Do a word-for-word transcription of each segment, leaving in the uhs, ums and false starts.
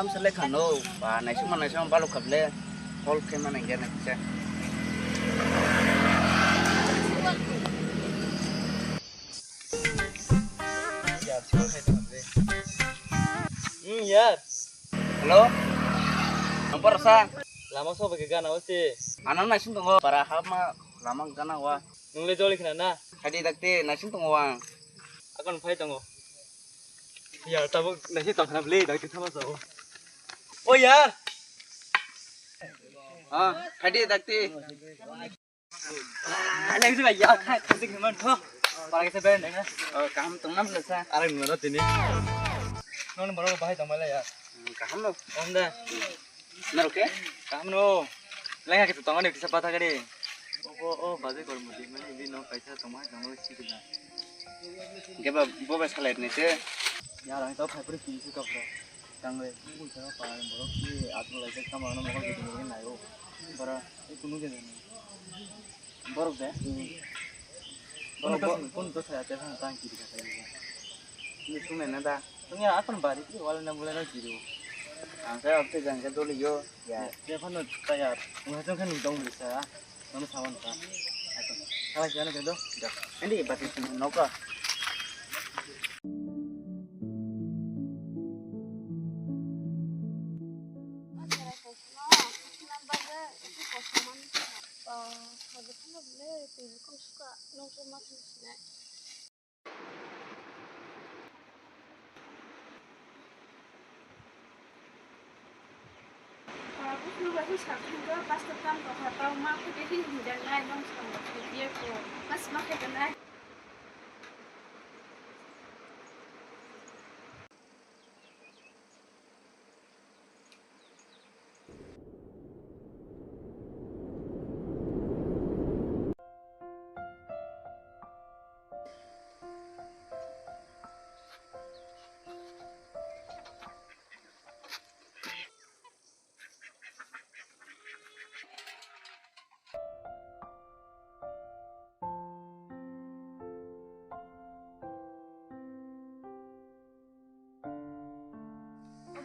Selek khano, ba naisingma naisingma balok kable, hol khe mana gena kisa. Hmm, yar. Hello? Ampar sa? Lama sobo ke gana osi. Ano naising tongo, para hama lama gana wa. Nungle joli khna na? Hadi dakti naising tongo wa. Akon phai tongo. Yar, tabuk naising tongkhna bwle, dakti thama sao. O yar. Ah, hadi dakti. Ah, nang juga ya, khai, khai sing man tho. Para kisa ber nang. Oh, kaham tong nam sa. Arang nang tini. Non borok bahai tong mala ya. Hmm, kaham no. Kaham da. Naro ke? Kaham no. Lenga kisa tong ani kisa pata kari. O, o, o, baje kor muti mani di no kaisa tong mai tong mai sik da. Geba bobe salai ni se. Ya, rang to khai puri kisi kap da. Tang le, bu sa pa borok ki atma lai ka kama no mo ko de ni nayo. Bara, e kunu de. Borok de? Hmm. Borok bo-, borok bo-, borok to sa te phang tang kiri kata ini. Ini sunai na da. Tungya akon bari ki wala na bula na kiri. Ang sa apte jang ka doli yo. Ya. Ya phano ta ya. Ngai tong kan dong bisa. Nono sawan ka. Akon. Kala jana ka do. Da. Endi bati noka. Buphuru bai khe sakthangkha, pastor tam tongkha, tamo ma khe khe hinjaknai, nong samung khe biya kho, mas ma khe tongnai.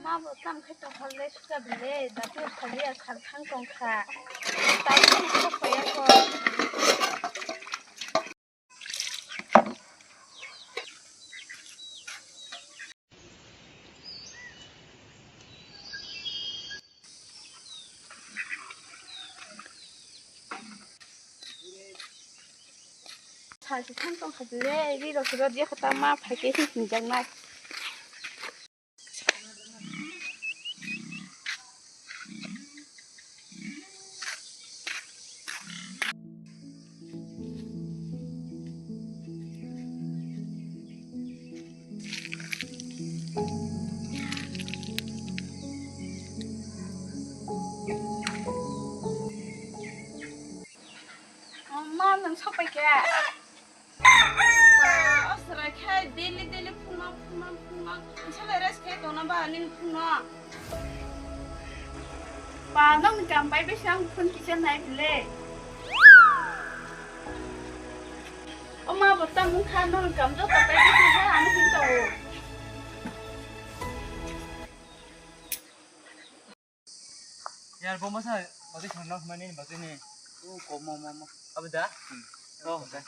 Ma bo tam khe tongkha le suka bele, datu thaliya sal thang tongkha. Tai khe kok paya kok. Salchi thang tong kha le, ri rok se rw ya kha ta ma phai khe hinjaknai. Ma, nwng sokpai khe? Ba, o chwrai khe daily, daily phunukma, phunukma, phunukma. Nini rest khe tongna ba nini phunukno? Ba, nokni kam bai besi ang phone kisa nai bile. O ma, bo tamo wngkha, nokni kam joto bai besi khe ano hinwi tongo. Yar, bo masa bagwi swnamna hwnmani bagwi ni. O, ko, mo, mo, mo. Abo da? Hmm. Oh, da.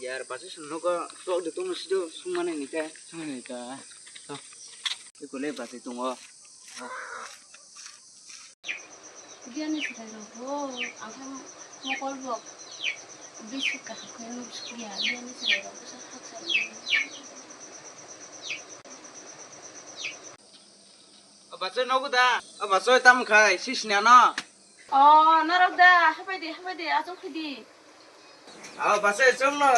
Yar, bagwi swnamna ko tok de tongma sido sungmani ni ka. Sungmani ni ka. To. Iko le bagwi tongo. Biyani swrai rok bo, ang khe mokol bo bisi kaham khe nuk sukya, biyani swrai rok bwsa haksa. Abachoi nogo da? Abachoi tamo khai, sisnya no? O, norok da, hapai di, hapai di, achuk phai di. Abachoi chong no.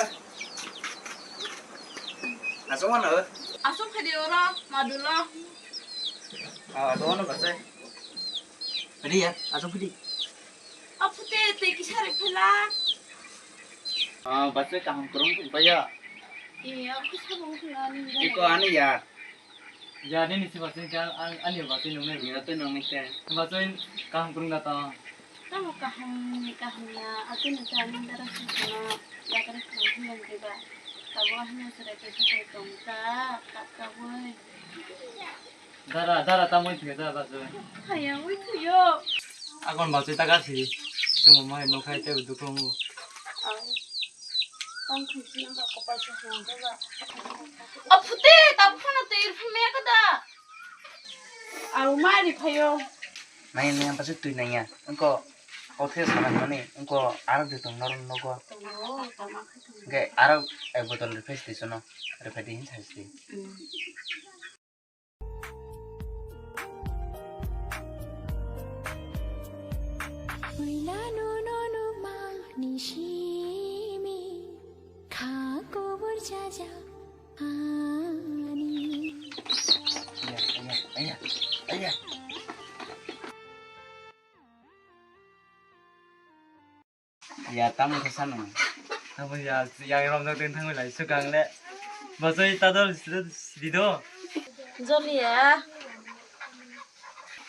Achuk mano? Achuk phai di oro, madulo. Achuk mano bachoi. Phai di ya, achuk phai di. Aphute tei kisa ri phela. Abachoi kaham kwrwng phai ya. E, aphute sabo phela ni. Iko ani ya. Ya, nini si bachoi ka, an, ani bachoi nung nai. Ya, tei nung nai khe. Bachoi kaham kwrwng da tong. Tamo kaham ni kaham ya, atwino ta nung dara sung sung no, yakari khwlai hwnwi nang khe ba. Tabo hwnwi chwrai kaisa chwrai tong ta, kap kap wi. Dara, dara, tamo wngthwngya, dara, bachoi. Haya, wngthwngyo. Akon bachoi ta gasi. Tamo mai no khai te dukhu. Au. Tong khai sini ka kopal sa hong ka ba. Aphute, ta phana te irphun me ka da. Au mari phayo. Nai, nai, bachoi twi nai ya. Engko, kothe sana mani, engko aro de tong noron nogo. Tong ro, tama khai tong. Ge aro ek botol refresh di sono. Refresh di hin sai di. Hmm. Puilano nono mani simi kha kobor jaja ani. Aya, aya, aya, aya. Ya, tamo khe sano. Tamo ya, yang romjak teng thangwi lai swkang le. Bachoi ta dol sidi do. Joliya.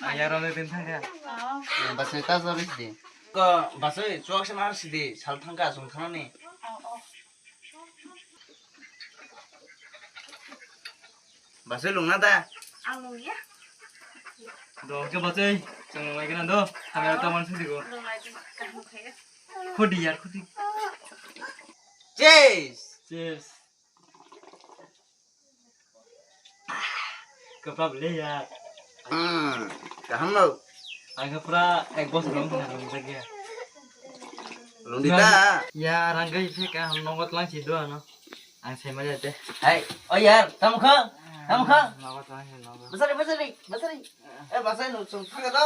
Ah, yang romjak teng thangkha. Oh. Bachoi ta dol sidi. Ko bachoi chuak se mar sidi, sal thangkha, sung thangnani. Oh, oh. Bachoi lungna da? Ang lungya. Do, ke bachoi, chwng lunglaigwna do. Hamya ta man sidi go. Lunglai di, kaham khaya. Khudi yar, khudi. Cheers! Cheers. Kwpla bwle ya. Hmm, kaham no. Ang khe pura ek bosor wng kha nang jagya. Lungdi ta? Ya, rang kai phe kaham nongo tlang si do ano. Ang sai ma jate. Hai, o yar, tamo kha? Tamo kha? Nongo tlang si nongo. Basari, basari, basari. Eh, basari no, sung thang do.